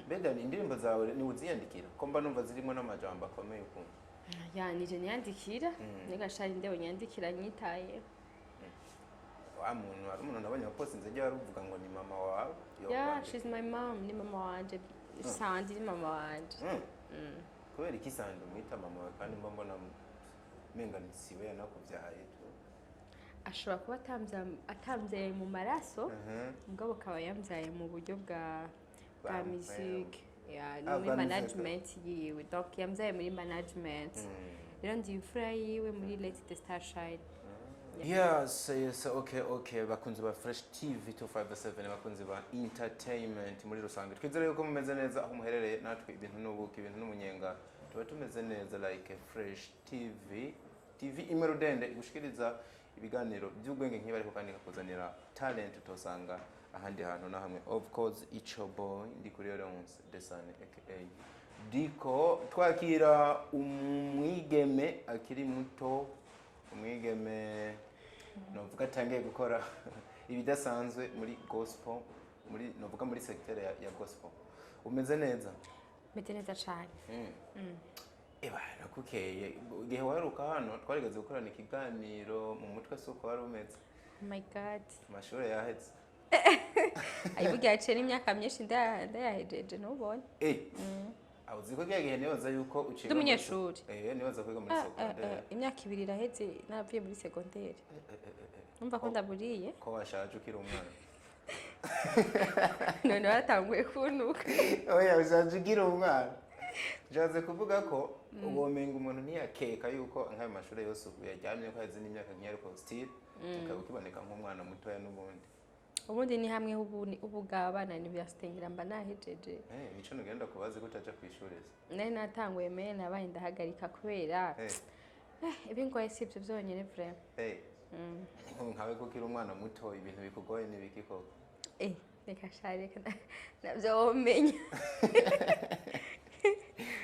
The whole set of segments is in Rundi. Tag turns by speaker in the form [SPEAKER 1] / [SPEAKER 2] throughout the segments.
[SPEAKER 1] Mbega indirimbo zawe ni uziyandikira, ko mba numva zirimo n'amajambo akomeye ukuntu?
[SPEAKER 2] Ya, nije niyandikira. Nigashari ndewe nyandikira nyitaye.
[SPEAKER 1] Wa muntu, hari umuntu nabonye wapostinze ajya aruvuga ngo ni mama wawe yo
[SPEAKER 2] Yeah,
[SPEAKER 1] kwandika.
[SPEAKER 2] she's my mom, ni mama wanje. Sandi ni mama wanje.
[SPEAKER 1] Kubera iki Sandi umwita mama wawe, kandi mba mbona menga ni siwe yanakubyaye tu?
[SPEAKER 2] Ashobora kuba atamvyaye mu maraso, mugabo akaba yamvyaye mu buryo bwa
[SPEAKER 1] Bwa
[SPEAKER 2] music. Yeah, ni
[SPEAKER 1] Ah,
[SPEAKER 2] muri
[SPEAKER 1] bwa music.
[SPEAKER 2] management yiwe. Donc yamvyaye muri management. Rero ndi imfura yiwe muri Let the Star Shine.
[SPEAKER 1] Yes, okay. Bakunzi ba Fresh TV 257, bakunzi ba entertainment muri rusange, twizere yuko mumeze neza aho muherereye. Natwe ibintu n'ubuki, ibintu n'umunyenga, tuba tumeze neza like Fresh TV, TV imwe rudende igushikiriza ibiganiro by'ubwenge nk'ibi, ariko kandi ikakuzanira talent utosanga ahandi hantu na hamwe. Of course, it's your boy ndi kuri Leonce Desane aka Diko. Twakira umwigeme akiri muto, umwigeme novuga atangiye gukora ibidasanzwe muri gospel, muri novuga muri secteur ya gospel. Umeze neza?
[SPEAKER 2] Meze neza cane.
[SPEAKER 1] Eba nakukeye. Igihe waheruka hano twarigeze gukorana ikiganiro, mu mutwe si uko wari umeze.
[SPEAKER 2] Oh my God.
[SPEAKER 1] Amashuri yahetse.
[SPEAKER 2] Ayibuga yaciye n'imyaka myinshi ndayahejeje, ntubone.
[SPEAKER 1] Aho uzi ko kiriya gihe nibaza yuko uciga
[SPEAKER 2] Ndi umunyeshuri.
[SPEAKER 1] Nibaza kwiga muri
[SPEAKER 2] Ah, ah,
[SPEAKER 1] secondaire.
[SPEAKER 2] ah, imyaka 2 iraheze navuye muri secondaire. Numva ko ndaburiye.
[SPEAKER 1] Ko washaje ukiri umwana.
[SPEAKER 2] None baratanguye kuntuka.
[SPEAKER 1] Oya, ushaje ukiri umwana, nshatse kuvuga ko womenga umuntu ntiyakeka yuko nk'ayo mashuri yose ubu yaryamye ko haheze n'imyaka nk'iyo, ariko still ukaba ukiboneka nk'umwana mutoya n'ubundi.
[SPEAKER 2] Ubundi ni hamwe ubugabana université ngira mba nahejeje.
[SPEAKER 1] Nico nugenda kubaza ko utaja kw'ishuri se?
[SPEAKER 2] Nari natanguye, mais nabaye ndahagarika kubera ibingoye si ibyo byonyine vraiment.
[SPEAKER 1] Nkawe ko ukiri umwana muto, ibintu bikugoye n'ibiki koko?
[SPEAKER 2] Reka sha, reka nabyo womenya.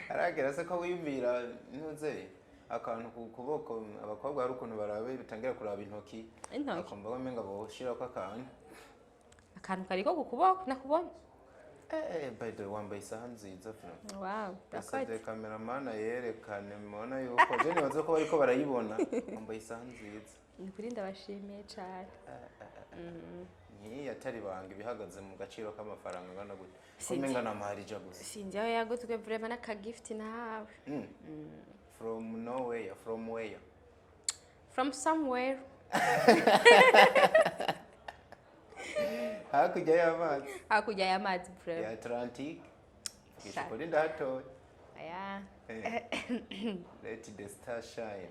[SPEAKER 1] Aragera se ko wiyumvira ntuze akantu ku kuboko? Abakobwa hari ukuntu barabe bitangira kuraba intoki.
[SPEAKER 2] Intoki?
[SPEAKER 1] Akumva ko umenga boshirako akantu.
[SPEAKER 2] Akantu kariko ku kuboko nakubona.
[SPEAKER 1] By the way, wambaye isaha nziza vraiment.
[SPEAKER 2] Wow.
[SPEAKER 1] Yasabye
[SPEAKER 2] Urakoze.
[SPEAKER 1] Cameraman yerekane, mubona yuko je nibaza ko bariko barayibona. Wambaye isaha nziza.
[SPEAKER 2] Ni kuri, ndabashimiye cyane.
[SPEAKER 1] Nk'iyi atari banga, ibihagaze mu gaciro k'amafaranga angana gute ko?
[SPEAKER 2] Sinzi.
[SPEAKER 1] Umenga ni amaharija gusa.
[SPEAKER 2] Sinzi aho yaguzwe vraiment, n'aka gift nahawe.
[SPEAKER 1] From nowhere, from where?
[SPEAKER 2] From somewhere.
[SPEAKER 1] Hakurya y'amazi.
[SPEAKER 2] Hakurya y'amazi vraiment.
[SPEAKER 1] Ya Atlantique.
[SPEAKER 2] Sha.
[SPEAKER 1] Kuri ndahatoye.
[SPEAKER 2] Aya.
[SPEAKER 1] Let the star shine.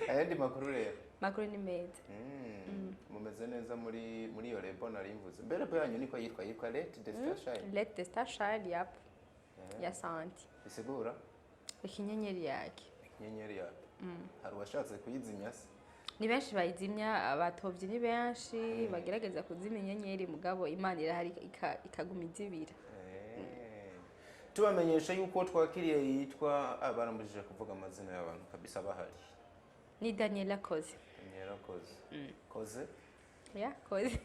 [SPEAKER 1] Ayandi makuru rero?
[SPEAKER 2] Makuru ni meza.
[SPEAKER 1] Mumeze neza muri iyo label nari mvuze mbere ko yanyu niko yitwa Let the Star Shine?
[SPEAKER 2] Let the Star Shine, yap, ya Santi.
[SPEAKER 1] Bisigura?
[SPEAKER 2] Ikinyenyeri yake.
[SPEAKER 1] Inyenyeri yawe hari uwashatse kuyizimya se?
[SPEAKER 2] Ni benshi bayizimya, abatovyi ni benshi bagerageza kuzimya inyenyeri, mugabo Imana irahari ikaguma izibira.
[SPEAKER 1] Tubamenyesha yuko twakiriye yitwa, barambujije kuvuga amazina y'abantu kabisa bahari.
[SPEAKER 2] Ni Daniela Koze.
[SPEAKER 1] Daniela Koze, Koze.
[SPEAKER 2] Ya, Koze.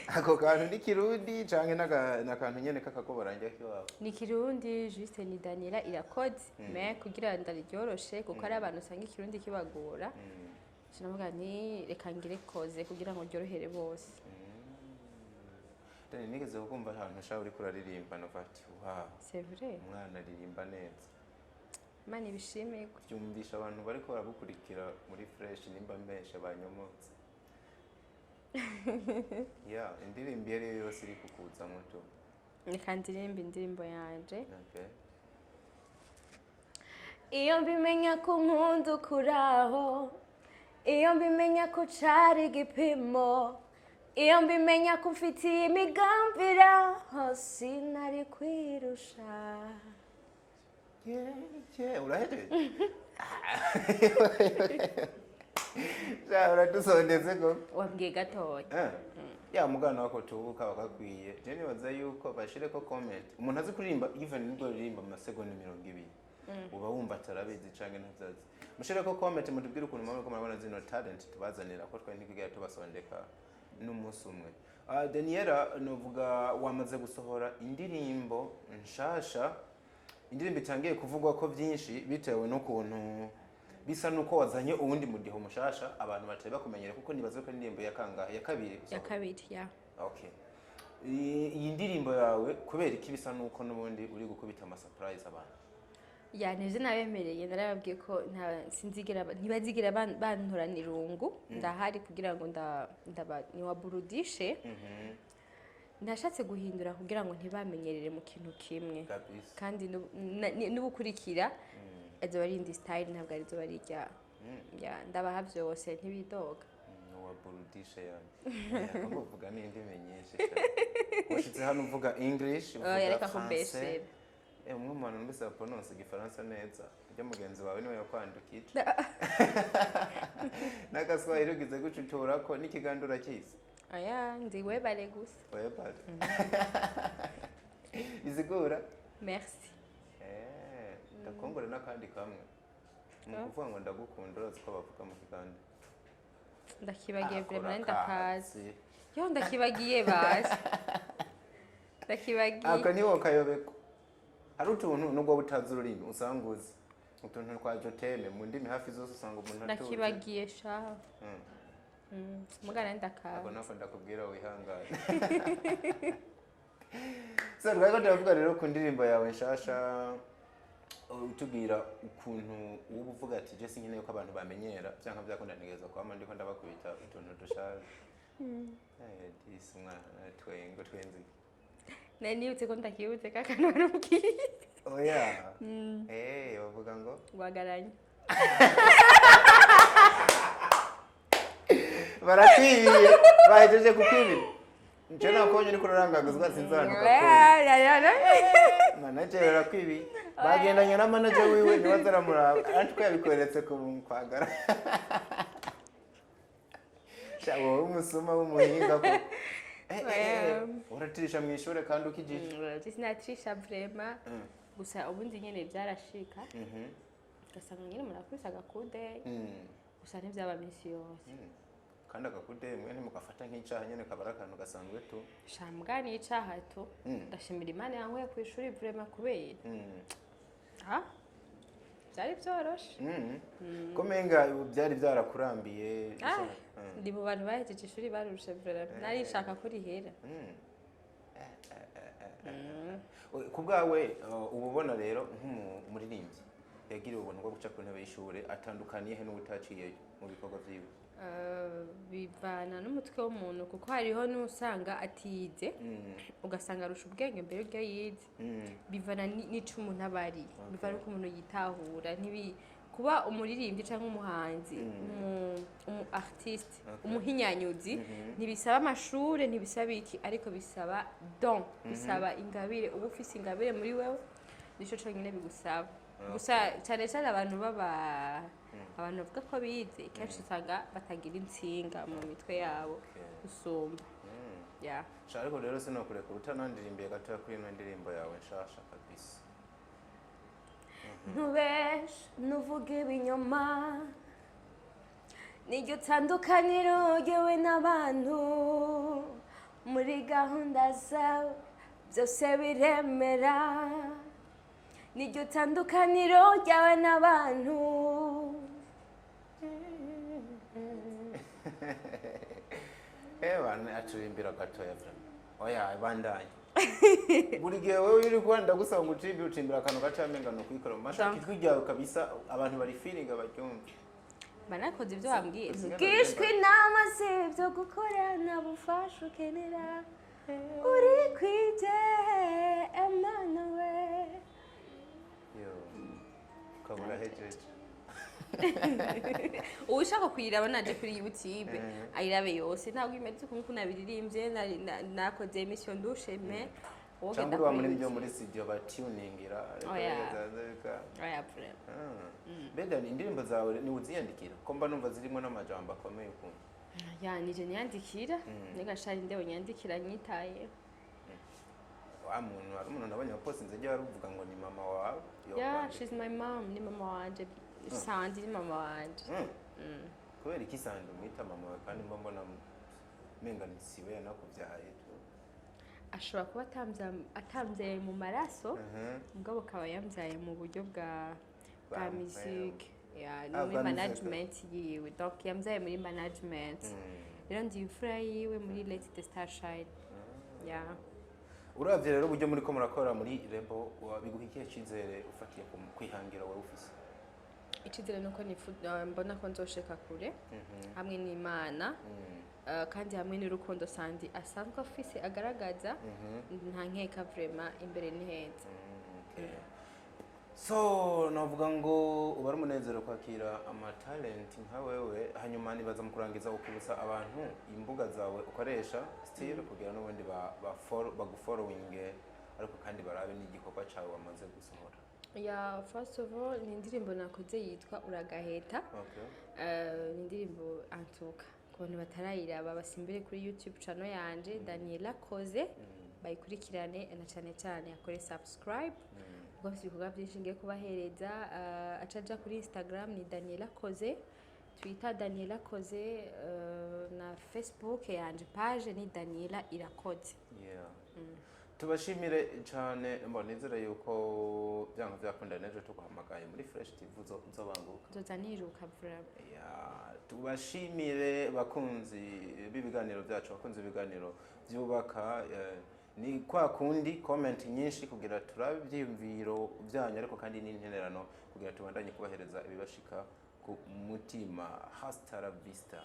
[SPEAKER 1] Ako kantu ni Kirundi canke n'akantu nyene k'akakoborangira kiwabo?
[SPEAKER 2] Ni Kirundi juste, ni Daniela Irakoze, mais kugira ndariryoroshe, kuko ari abantu usanga Ikirundi kibagora, sinavuga ni reka ngire Koze kugira ngo ryorohere bose.
[SPEAKER 1] Dani, nigeze kukumva ahantu ushaka uriko uraririmba, navuga ati: "Wow."
[SPEAKER 2] C'est vrai.
[SPEAKER 1] Umwana aririmba neza.
[SPEAKER 2] Imana ibishimirwe.
[SPEAKER 1] Byumvisha abantu bariko baragukurikira muri Fresh nimba mbeshe banyomotse. Ya indirimbo iyo ariyo yose iri kukuza muto.
[SPEAKER 2] Reka ndirimbe indirimbo yanje.
[SPEAKER 1] Okay.
[SPEAKER 2] Iyo mbimenya ko nkunda ukuraho, iyo mbimenya ko cari igipimo, iyo mbimenya ko mfitiye imigambi iraho, sinari kwirusha.
[SPEAKER 1] Yeah, urahejeje? Sha, uradusondetse koko.
[SPEAKER 2] Wambwiye gatoya.
[SPEAKER 1] Ya mugana wako tubuka bakakwiye. Je nibaza yuko bashireko comment. Umuntu azi kuririmba, even nubwo ririmba amasegonda 20, uba wumva atarabizi canke ntavyazi. Mushireko comment mutubwire ukuntu muriko murabona zino talent tubazanira, ko twari ntikwigira tubasondeka n'umunsi umwe. Daniela, novuga wamaze gusohora indirimbo nshasha, indirimbo itangiye kuvugwa ko byinshi bitewe n'ukuntu bisa nuko wazanye uwundi mudiho mushasha abantu batari bakumenyere, kuko nibaze ko ari indirimbo ya kangahe, ya kabiri
[SPEAKER 2] Ya
[SPEAKER 1] usohoye?
[SPEAKER 2] kabiri, ya.
[SPEAKER 1] Okay. Iyi ndirimbo yawe, kubera iki bisa nuko n'ubundi uri gukubita ama surprise abantu?
[SPEAKER 2] Ya, nivyo nabemereye, narababwiye ko sinzigera ntibazigera bantorana irungu. Ndahari kugira ngo ndaba niwaburudishe. Nashatse guhindura kugira ngo ntibamenyerere mu kintu kimwe. Kandi n'ubukurikira azoba ari indi style, ntabwo ari izoba ari irya. Ya, ndabaha vyose, ntibidoga.
[SPEAKER 1] Waburudishe yani uvuga n'indimi nyinshi sha. Ushitse hano uvuga English, uvuga
[SPEAKER 2] Oya, reka
[SPEAKER 1] français.
[SPEAKER 2] Kumbeshera.
[SPEAKER 1] Umwe mu bantu numvise bapronounce igifaransa neza, ujya mugenzi wawe niwe yakwandukije n'agaswahili ugize guca uturako n'ikiganda urakizi.
[SPEAKER 2] Oya, ndi webale gusa.
[SPEAKER 1] Webale bisigura?
[SPEAKER 2] Merci.
[SPEAKER 1] Ndakongore n'akandi kamwe ni ukuvuga ngo ndagukunda, urazi ko bavuga mu kiganda?
[SPEAKER 2] Ndakibagiye.
[SPEAKER 1] Akora
[SPEAKER 2] Vraiment ndakazi.
[SPEAKER 1] kazi.
[SPEAKER 2] Yo, ndakibagiye basi, ndakibagiye.
[SPEAKER 1] Ako niwo kayobeko. Hari utuntu nubwo utazi ururimi usanga uzi utuntu twa je t'aime mu ndimi hafi zose, usanga umuntu atuzi.
[SPEAKER 2] Ndakibagiye sha. Mugana
[SPEAKER 1] Ako
[SPEAKER 2] ndakazi.
[SPEAKER 1] nako ndakubwira wihangane. So twari ko turavuga rero ku ndirimbo yawe nshasha, utubwira ukuntu uba uvuga ati je sinkeneye ko abantu bamenyera, byanka byakunda ntegereza kwama ndiko ndabakubita utuntu dushaje. Disi umwana twengo twenzi.
[SPEAKER 2] Nari nibutse ko ndakibutse kakana warubwiye.
[SPEAKER 1] Oya, bavuga ngo
[SPEAKER 2] Guhagaranya.
[SPEAKER 1] Barakwibiye, bahejeje kukwibira. Nje nakubonye uriko urarangaguzwa, sinzi ahantu gakuye. Manager barakwibiye, bagendanye na manager wiwe, niwe azaramuraba ariko yabikweretse ku kwagara. Sha, wowe umusuma w'umuhinga ko uratirisha mu ishure kandi ukijije.
[SPEAKER 2] Sinatirisha vraiment, gusa ubundi nyene byarashika ugasanga nyene umuntu akubise agakude, gusa ntivyaba minsi yose.
[SPEAKER 1] Kandi agakude mwe ntimugafata nk'icaha nyene, kaba ari akantu gasanzwe tu.
[SPEAKER 2] Shambwa ni icaha tu. Ndashimira Imana yankuye ku ishuri vraiment, kubera ah, byari byoroshe.
[SPEAKER 1] Ko menga ubu byari byarakurambiye?
[SPEAKER 2] Ah, ndi mu bantu bahejeje ishuri barushe vraiment, narishaka ko rihera.
[SPEAKER 1] Ku bwawe, uba ubona rero nk'umuririmbyi yagiriwe ubuntu bwo guca ku ntebe y'ishure atandukaniye he n'uwutaciyeyo mu bikorwa vyiwe?
[SPEAKER 2] Bivana n'umutwe w'umuntu, kuko hariho n'usanga atize ugasanga arusha ubwenge mbere y'ibyo yize. Bivana n'ico umuntu aba ari, bivana n'uko umuntu yitahura. Kuba umuririmbyi cyangwa umuhanzi, umu artiste, umuhinyanyuzi, ntibisaba amashure, ntibisaba iki, ariko bisaba don, bisaba ingabire. Uba ufise ingabire muri wewe, nico conyine bigusaba. Gusa cyane cyane abantu baba abantu bavuga ko bize, kenshi usanga batagira intsinga mu mitwe yabo gusumba, yeah.
[SPEAKER 1] Sha, ariko rero sinokureka utanandirimbiye gatoya kuri ino ndirimbo yawe nshasha kabisa.
[SPEAKER 2] Ntubeshe, ntuvuge ibinyoma, niryo tandukaniro ryewe n'abantu. Muri gahunda zawe byose biremera, niryo tandukaniro ryawe n'abantu.
[SPEAKER 1] Bana aturimbira gatoya vraiment. Oya, bandanye. Buri gihe wewe uri kuba ndagusaba ngo ucimbire, ucimbira akantu gaca amenga no kwikora mu mashaka. Ijwi ryawe kabisa abantu bari feeling baryumva.
[SPEAKER 2] Mba nakoze ibyo wambwiye.
[SPEAKER 1] Usigaye
[SPEAKER 2] Ntugishwe inama z'ibyo gukora, nta bufasha ukenera, uri kwije Emmanuel.
[SPEAKER 1] Yo. Ukabura hejeje.
[SPEAKER 2] Ushaka kuyiraba naje kuri YouTube ayirabe yose, ntabwo imeze ukuntu nabiririmbye. Nakoze émission ndushe mais wowe
[SPEAKER 1] Cyangwa
[SPEAKER 2] genda
[SPEAKER 1] uri wa
[SPEAKER 2] kuri
[SPEAKER 1] muri byo
[SPEAKER 2] YouTube.
[SPEAKER 1] muri studio batuningira ariko
[SPEAKER 2] Oya.
[SPEAKER 1] bikaza
[SPEAKER 2] Oya, vraiment.
[SPEAKER 1] Mbega indirimbo zawe ni uziyandikira, ko mba numva zirimo n'amajambo akomeye ukuntu?
[SPEAKER 2] Ya, nije niyandikira, nigashari ndewe nyandikira nyitaye.
[SPEAKER 1] Wa muntu, hari umuntu nabonye wapostinze ajya aruvuga ngo ni mama wawe yo
[SPEAKER 2] Yeah,
[SPEAKER 1] kwandika.
[SPEAKER 2] she's my mom, ni mama wanje. Sandi ni mama wanje.
[SPEAKER 1] Kubera iki Sandi umwita mama wawe kandi mba mbona Menga siwe yanakuvyaye tu.
[SPEAKER 2] Ashobora kuba atamvyaye mu maraso, mugabo akaba yamvyaye mu buryo bwa
[SPEAKER 1] Bwa
[SPEAKER 2] musique ya
[SPEAKER 1] Ah,
[SPEAKER 2] muri
[SPEAKER 1] bwa musique.
[SPEAKER 2] management yiwe. Donc yamvyaye muri management. Rero ndi imfura yiwe muri Let the Star Shine, yeah.
[SPEAKER 1] Uravye rero uburyo muriko murakora muri label, biguha ikihe cizere ufatiye ku kwihangira wowe ufise?
[SPEAKER 2] Icizere nuko mbona ko nzoshika kure hamwe n'Imana, kandi hamwe n'urukundo Sandi asanzwe afise agaragaza. Nta nkeka, vraiment imbere ni heza.
[SPEAKER 1] Okay. So navuga ngo uba ari umunezero kwakira amatalenti nka wewe. Hanyuma nibaza mu kurangiza ukibutsa abantu imbuga zawe ukoresha still, kugira n'ubundi bagufollowinge, ariko kandi barabe n'igikorwa cyawe wamaze gusohora.
[SPEAKER 2] Ya, first of all ni indirimbo nakoze yitwa Uragaheta. Ni indirimbo antuka ku bantu batarayiraba basimbire kuri YouTube channel yanje Daniela Koze, bayikurikirane na cyane cyane akore subscribe, kuko afite ibikorwa byinshi ngiye kubahereza. Aca aja kuri Instagram ni Daniela Koze, Twitter Daniela Koze, na Facebook yanje page ni Daniela Irakoze.
[SPEAKER 1] Yeah. Tubashimire cyane. Mbona nizere yuko byanga byakunda n'ejo tuguhamagaye muri Fresh TV uzobanguka.
[SPEAKER 2] Nzoza niruka vraiment.
[SPEAKER 1] Ya, tubashimire bakunzi b'ibiganiro byacu, bakunzi b'ibiganiro byubaka. Ni kwa kundi, comment nyinshi kugira turabe ibyiyumviro byanyu, ariko kandi n'intererano kugira tubandanye kubahereza ibibashika ku mutima. Hasta la vista.